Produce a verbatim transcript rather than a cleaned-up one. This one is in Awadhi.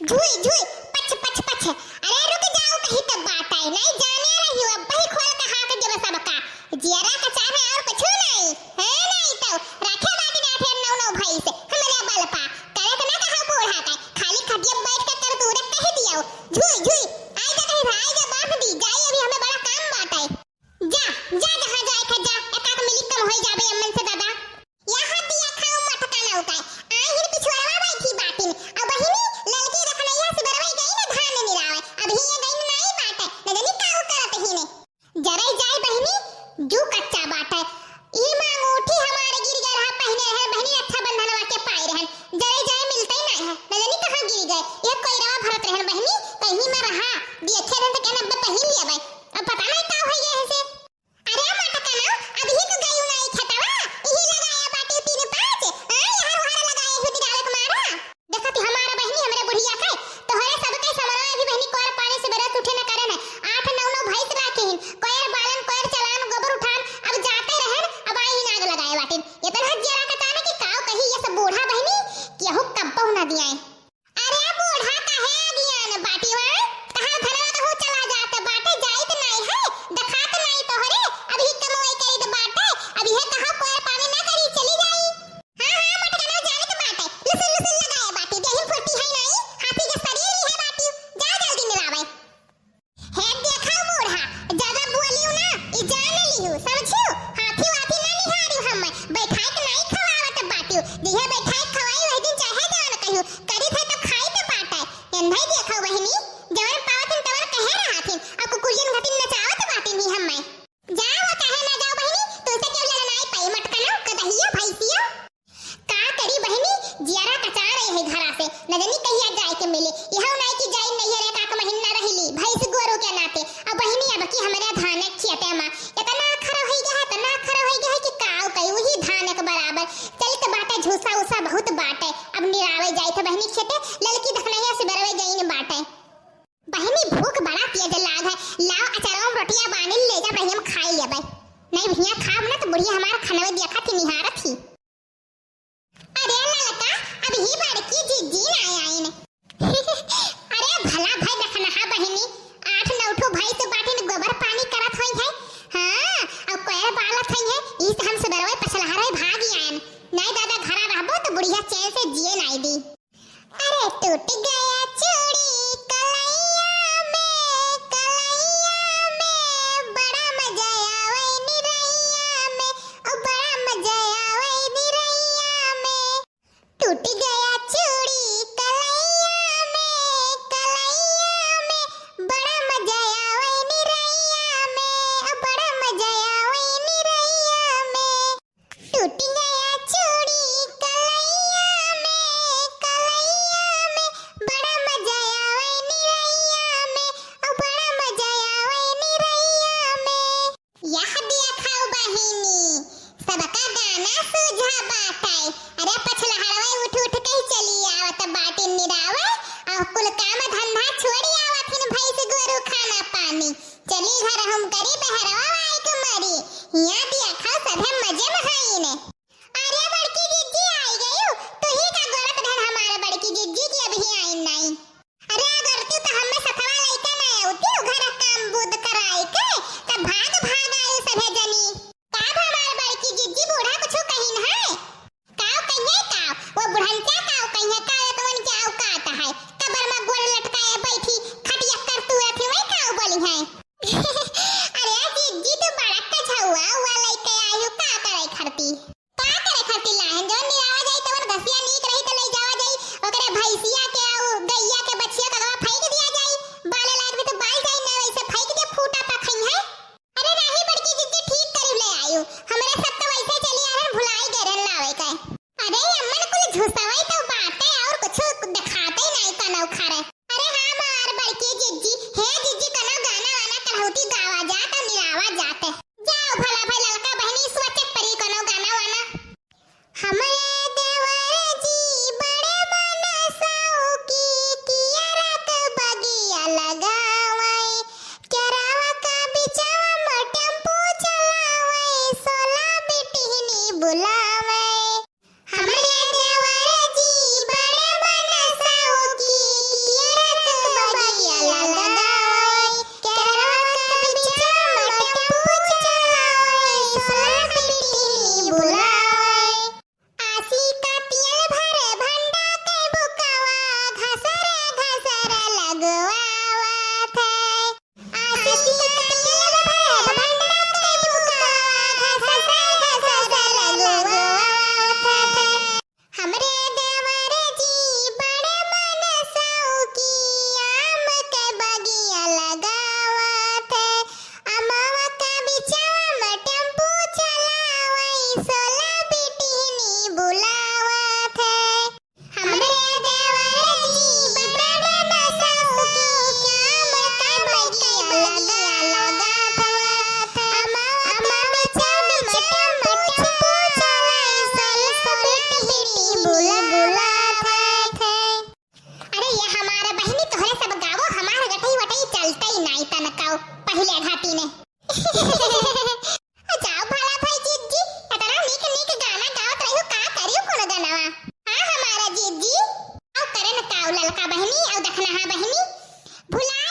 झुई, झुई, पछ, पछ, पछ। अरे रुक जाओ, कही त बाटै, नाहीं जाने रहिउ, अबही खोल के हाँक देबे सबका। जियरा कचार है और कुछु नाहीं, है नाहीं तउ। राखे बाटी आठ नौ नौ भैंस, हमरे बल पा। करे त ना कहा बूढ़ा का, खाली खटिया बैठ के कर तू रे कह दियो। झुई, झुई, आई जा कही, आई जा बांध दी, जाई अभी हमें बड़ा काम बाटै। जा, जा, जहाँ जाए के जा, एक आध मिली कम होई जाबे अम्मन से दादा। यहाँ दिया खाओ मटका नौका। आई हिन पिछुआरवा बैठी बाटिन। अब बहिनी, ललकी रखनैया सिबरवै गई न धान निरावै। अब हियाँ गई नाई बाटै, न जानी काऊ करत हिने। जरई जाए बहिनी, जू कच्चा बाटै। ई माँ अंगूठी हमारे गिर गए रहा, पहिने रहन बहिनी, रक्षाबंधनवा के पाए रहन। जरई जाए मिलतै नाई है, न जानी कहाँ गिर गए। ये कोइरवा भरत रहन बहिनी, कहीं में रहा, देखे रहन त कहन अब पहिन लेबै। अब पता नाई का होई गए है से। अरे मटकनो, अबही तू गयू नाई खेतवा, इही लगाया बाटी तीन पाँच, आ, यहाँ उहारा लगाए हुई गावे के मारा। देखत ही हमारा बहिनी हमरे बुढ़िया के, तोहरे सबके समनवा अभी बहिनी कोयर पानी से बरस उठे न करन है। आठ नौ नौ भैंस राखे हिन, कोयर बालन, कोयर चलान, गोबर उठान, अब जाते रहन, अब आई हिन आग लगाए बाटिन। इतना हजियारा कचाने कि काव कही ये सब बूढ़ा बहिनी, केहू कब्बहू ना दियाए। अरे बूढ़ा काहे अगियान बाटी वा? कहाँ धनवा कहूँ चला जात बाटे, जाइत नाई है, देखात नाई तोहरे, अबही कमवाई करीत बाटे, अब इहे कहाँ कोयर पानी ना करी, चली जाई। हाँ, हाँ, मटकनो जानित बाटे, लुसुन लुसुन लगाए बाटी, देहिम फुर्ती है नाई, हाथी के शरीर लिहे बाटी, जा जल्दी निरावे। हे देखा बूढ़ा, ज्यादा बोलियो ना, ई जान लियो, समझियो? हाथी वाथी ना निहारियो हम, बैठाई के नाई खवावत बाटियो, जिहे बैठाई खवाई वही दिन चाहे जान कहियो, करी थे तो खाई तो बाटे। एन्हई देखो बहिनी, जवन पावत हिन तवन कहे रहत हिन, अब कुकुरियन घटिन नचावत बाटिन ही हम्मे। जाओ चाहे ना जाओ बहिनी, तुमसे केहू लड़ नाई पाई, मटकनो, कदहियो, भैंसियो। का करी बहिनी, जियरा कचार रही है घरा से, न जानी कहिया जाए के मिले। यहू नाई कि जाई नैहर एक आक महीना रहिली, भैंस गोरू के नाते। अब बहिनी अब की हमरे धान एक खेते मा इतना खरा होई गया है, इतना खरा होई गया है कि काव कही, वही धान एक बराबर। चलित बाटे झूसा उसा बहुत बाटे, अब निरावे जाई थे बहिनी खेते, ललकी दखनैया से बरवे गईन बाटे। बहिनी भूख बड़ा तेज लाग है, लाओ अचारवा में रोटिया बानी ले जा बहिनी हम खाई लेबै। नहीं भैया खाब ना तो बुढ़िया हमार खनवे देखा थी निहारत ही। अरे ललका, अब ही बड़की जिज्जी ना आइन। अरे भला भाई देखना हा बहिनी, आठ नौ ठो भैंस बाटिन गोबर पानी करत होई है। हाँ, अब कोयर बालत होई है, इस हम सुबरवे पछलहरे भागी आयन। नहीं दादा घरा रहबो तो बुढ़िया चैन से जिए नाई दी। अरे टूट गया चूड़ी कलैया में, कलैया में, बड़ा मजा आवे निरैया में, ओ बड़ा मजा आवे निरैया में। टूट गया चूड़ी कलैया में, कलैया में, बड़ा मजा आवे निरैया में, ओ बड़ा मजा आवे निरैया में। टूट गया चूड़ी कलैया में, कलैया में, बड़ा मजा आवे निरैया में, ओ बड़ा मजा आवे निरैया में। यह देखा बहिनी, सबका गाना सूझा बाटे। अरे पछलहरवा उठ उठ के चली आवत बाटे निरावे, और कुल काम धंधा छोड़ी आवत हिन भैंस गोरू खाना पानी। चली घर हम करी बहरवा वाई के मरी, यहाँ देखा सभे मजे में हईन। अरे बड़की जिज्जी आई गयू, तू ही का गोरत रहन हमारे बड़की जिज्जी की अबही आइन नाई। अरे अगर तू तो हमें सथवा लइका ना आउती, घर काम बूद कराई के, तब भाग भाग आयु सभे जनी। का हमार बड़की जिज्जी बूढ़ा कुछ कहिन है? काव कहिए काव, वो बुढ़नचा काव कहिए, काव तवन के औकात है, कबर में गोड़ लटकाए बैठी, खटिया कर तू रखी, वही काव बोली है। अरे जिज्जी तू बड़ा कझौआ, हुआ लइके आयु का करे खरती? का करे खातिर लाहन? जौन निरावा जाई तवन घसिया नीक रही त ले जावा जाई, ओकरे भैंसिया के आउ गैया के बछिया के अगवा फेंक दिया जाई, बाले लायक भी तो बाल जाई ना, वैसे फेंक दे फूटा पा खई है। अरे नाही बड़की जिज्जी ठीक करू ले आयु, हमरे सब तो वैसे चली आरन भुलाई गरन लावे के। अरे अम्मन कुल झुसवई तो बाटे और कुछ दिखाते नहीं कनौ खरे। अरे हाँ मार बड़की जिज्जी, हे जिज्जी कनौ गाना वाना कलहौती गावा जात और निरावा जात। जाओ भला भाई ललका बहिनी सोचे परी कनौ गाना वाना। हमरे देवर जी बड़े मन सौकी, कियरा के बगिया लगावई, केरावा का बिचवा में टेम्पू चलावई, सोला बिटिहनी बुलावई। हमरे देवर जी बड़े मन सौकी, पहिले घाटी ने। जाओ भला भाई जीजी, इतना नीक नीक गाना गावत रहियो, का करियो कोनो गानवा? हाँ हमारा जीजी, आओ करे न काऊ ललका बहिनी, आओ दखनहा बहिनी, भुला